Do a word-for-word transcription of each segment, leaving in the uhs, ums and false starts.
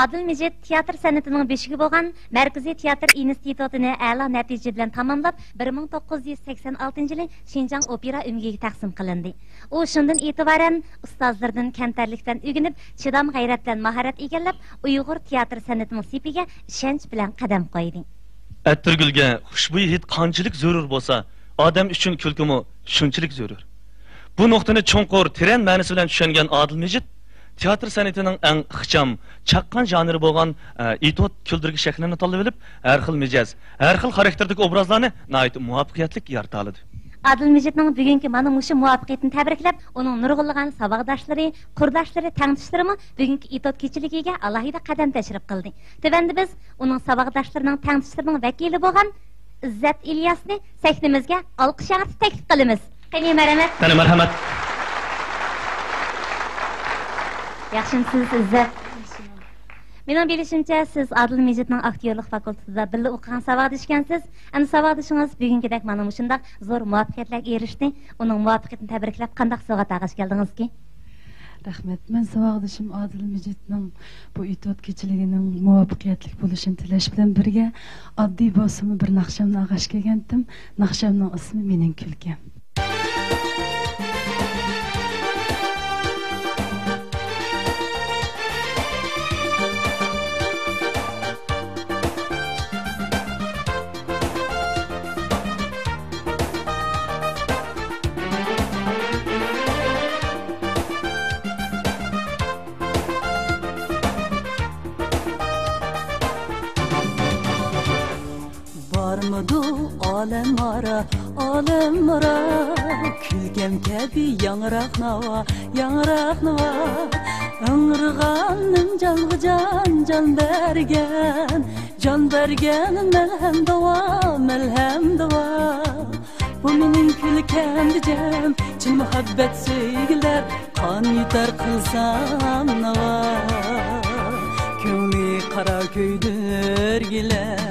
ئادىل مىجىت تىياتىر سەنئىتىنىڭ بېشىكى بولغان مەركىزىي تىياتىر ئىنستىتۇتىنى ئەلا نەتىجە بىلەن تاماملاپ، بىر مىڭ توققۇز يۈز سەكسەن ئالتىنچى يىلى شىنجاڭ ئوپېرا ئۆمىكىگە تەقسىم قىلىندى. ئۇ شۇندىن ئېتىبارەن ئۇستازلىرىدىن كەمتەرلىك بىلەن ئۆگىنىپ، چىدام غەيرەت بىلەن ماھارەت ئىگىلەپ، ئۇيغۇر تىياتىر سەنئىتىنىڭ سېپىگە ئىشەنچ بىلەن قەدەم قويدى. ئەتىرگۈلگە خۇشبۇي ھىد قانچىلىك زۆرۈر بولسا، ئادەم ئۈچۈن كۈلكىمۇ شۇنچىلىك زۆرۈر. بۇ نۇقتىنى چوڭقۇر، تېرەن مەنىسى بىلەن چۈشەنگەن ئادىل مىجىت تىياتىر سەنئىتىنىڭ ئەڭ ئىخچام، چاققان ژانىرى بولغان، ئە، ئېتيۇد كۈلدۈرگە شەكلىنى تاللىۋېلىپ، ھەر خىل مىجەز، ھەر خىل خاراكتېردىكى ئوبرازلارنى ناھايىتى مۇۋەپپەقىيەتلىك يارىتالىدى. ئادىل مىجىتنىڭ بۈگۈنكى مانا مۇشۇ مۇۋەپپەقىيىتىنى تەبرىكلەپ، ئۇنىڭ نۇرغۇنلىغان ساۋاقداشلىرى، قۇرداشلىرى، تەڭداشلىرىمۇ بۈگۈنكى ئېتيۇد كېچىلىكىگە ئالاھىدە قەدەم تەشرىپ قىلدى. تۆۋەندە بىز ئۇنىڭ ساۋاقداشلىرىنىڭ، تەڭداشلىرىنىڭ ۋەكىلى بولغان ئىززەت ئىلياسنى سەھنىمىزگە ئالقىش ياڭرىتىپ تەكلىپ قىلىمىز. قېنى، مەرھەمەت. قېنى، مەرھەمەت. ياخشىمۇسىز، ئىززەت؟ مېنىڭ بىلىشىمچە، سىز ئادىل مىجىتنىڭ ئاكتيورلۇق فاكۇلتېتىدا بىللە ئوقۇغان ساۋاقدىشىكەنسىز. ئەمدى ساۋاقدىشىڭىز بۈگۈنكىدەك مانا مۇشۇنداق زور مۇۋەپپەقىيەتلەرگە ئېرىشتى. ئۇنىڭ مۇۋەپپەقىيىتىنى تەبرىكلەپ، قانداق سوۋغات ئالغاچ كەلدىڭىزكى؟ رەھمەت. مەن ساۋاقدىشىم ئادىل مىجىتنىڭ بۇ ئېتيۇد كېچىلىكىنىڭ مۇۋەپپەقىيەتلىك بولۇشىنى تىلەش بىلەن بىرگە، ئاددىي بولسىمۇ بىر ناخشامنى ئالغاچ كەلگەنتىم. ناخشامنىڭ ئىسمى مېنىڭ كۈلكەم. بارمىدۇ ئالەم ئارا، ئالەم ئارا، كۈلكەم كەبى ياڭراق ناۋا، ياڭراق ناۋا. ئىڭرىغانىم جانغا جان، جان بەرگەن، جان بەرگەن مەلھەم داۋا، مەلھەم داۋا. بۇ مېنىڭ كۈلكەم دېجەم، چىن مۇھەببەت سۆيگۈلەر، قان يۇتار قىلسام ناۋا، كۆڭلى قارا كۆيدۈرگۈلەر.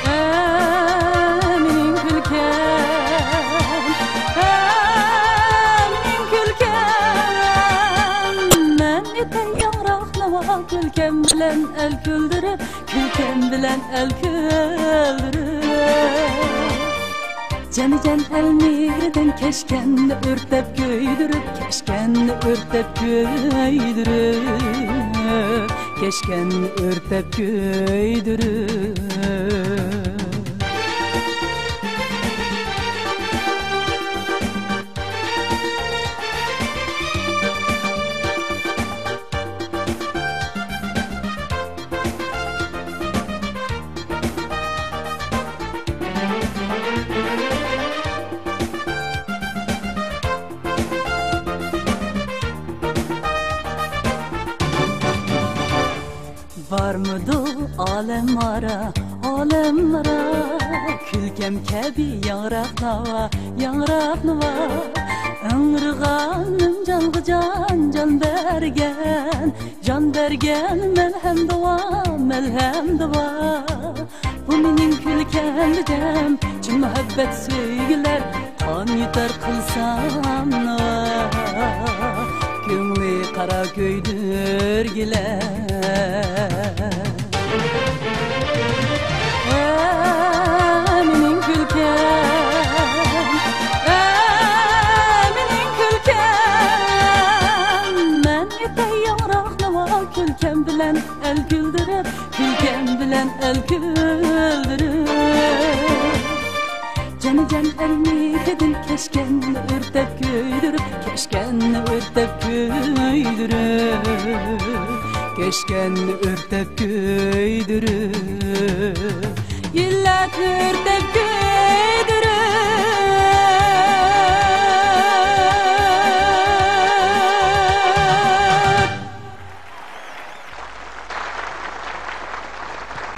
ئە، مېنىڭ كۈلكەم، ئە، مېنىڭ كۈلكەم، مەن ئېتەي ياڭراق ناۋا، كۈلكەم بىلەن ئەل كۈلدۈرۈپ، كۈلكەم بىلەن ئەل كۈلدۈرۈپ، جان جان ئەل مېھرىدىن كەچكەننى ئۆرتەپ كۆيدۈرۈپ، كەچكەننى ئۆرتەپ كۆيدۈرۈپ، كەچكەننى ئۆرتەپ كۆيدۈرۈپ. بارمىدۇ ئالەم ئارا، ئالەم ئارا، كۈلكەم كەبى ياڭراق ناۋا، ياڭراق ناۋا. ئىڭرىغانىم جانغا جان، جان بەرگەن، جان بەرگەن مەلھەم داۋا، مەلھەم داۋا. بۇ مېنىڭ كۈلكەم دېجەم، چىن مۇھەببەت سۆيگۈلەر، قان يۇتار قىلسام ناۋا، كۆڭلى قارا كۆيدۈرگۈلەر. ئە، مېنىڭ كۈلكەم، ئە، مېنىڭ كۈلكەم، مەن ئېتەي ياڭراق ناۋا، كۈلكەم بىلەن ئەل كۈلدۈرۈپ، كۈلكەم بىلەن ئەل كۈلدۈرۈپ. جان جان ئەل مېھرىدىن كەچكەننى ئۆرتەپ كۆيدۈرۈپ، كەچكەننى ئۆرتەپ كۆيدۈرۈپ، كەچكەننى ئۆرتەپ كۆيدۈرۈپ، ئىللەت ئۆرتەپ كۆيدۈرۈپ.